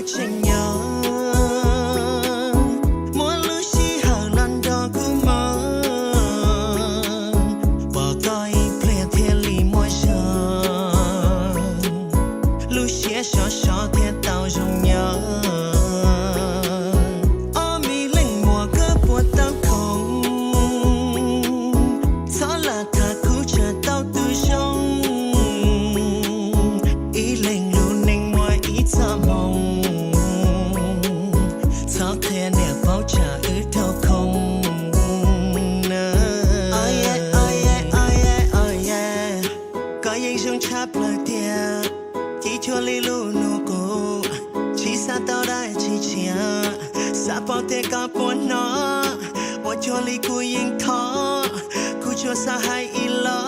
tseem nyob, muab lub sij hawm los nrog kuv mloog, pom koj ib pliag thiaj li muaj zog, lub siab sov sov thiaj tau zoo nyob. Ob me leej muam koj puas tau khoom, txhob lam tham kuv tsam tau tus zoo, ib leeg lub neej muaj ib txoj hmoo, txhob qhia niam paub tsam wb raug khoo na. Koj yeej zoo tshaj plaws tiag, ci cuag li lus nug kuv, tsis xav tau dab tsi tshiab, xav paub tias koj puas hnov, ua cuag li kuv yeej thov, kuv tsuas xav hais ib los.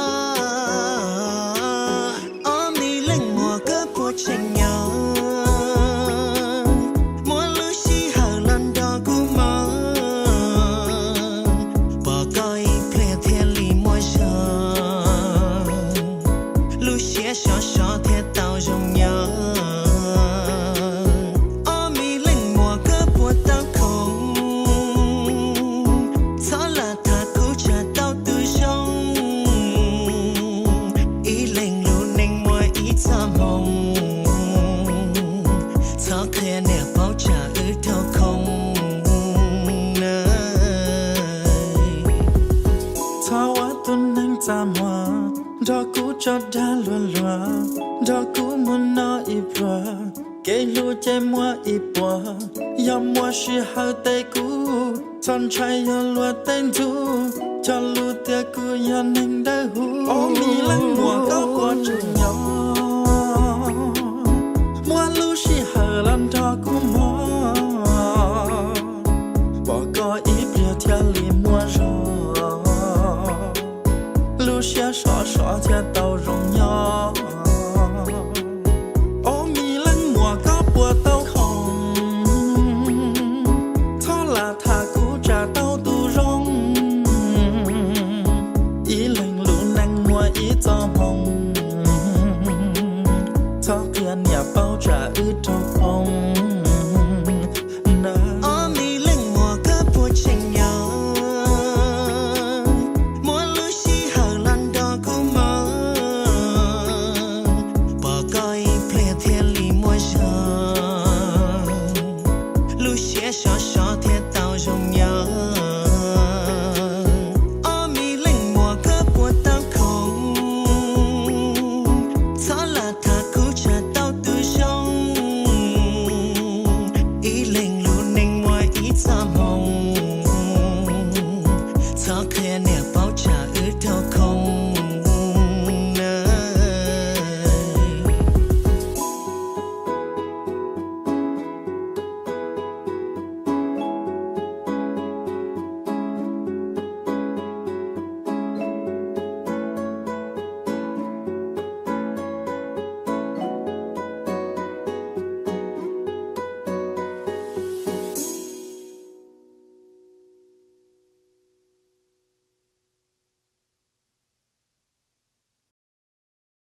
Ob me leej muam koj puas tseem nyob, muab lub sij hawm los nrog kuv mloog, pom koj ib pliag thiaj li muaj zog, lub siab sov sov thiaj tau zoo nyob. Ob me leej muam koj puas tau khoom, txhob lam tham kuv tsam tau tus zoo, ib leeg lub neej muaj ib txoj hmoo, txhob qhia niam paub tsam wb raug khoo na. Txhob ua tus neeg txaj muag, nrog kuv tso dag luag luag, nrog kuv mus noj ib pluag, kev hlub ces muaj ib puas, yog muaj sij hawm teb kuv, txhob ntshai yog luag tej ntxub, cog lus tias kuv yog neeg dawb huv. Ob me leej muam koj puas tseem nyob, muab lub sij hawm los nrog kuv mloog, pom koj ib pliag thiaj li muaj zog, lub siab sov sov thiaj tau zoo nyob. Ob me leej muam koj puas tau khoom, txhob lam tham kuv tsam tau tus zoo, ib leeg lub neej muaj ib txoj hmoo, txhob qhia niam paub tsam wb raug khoo.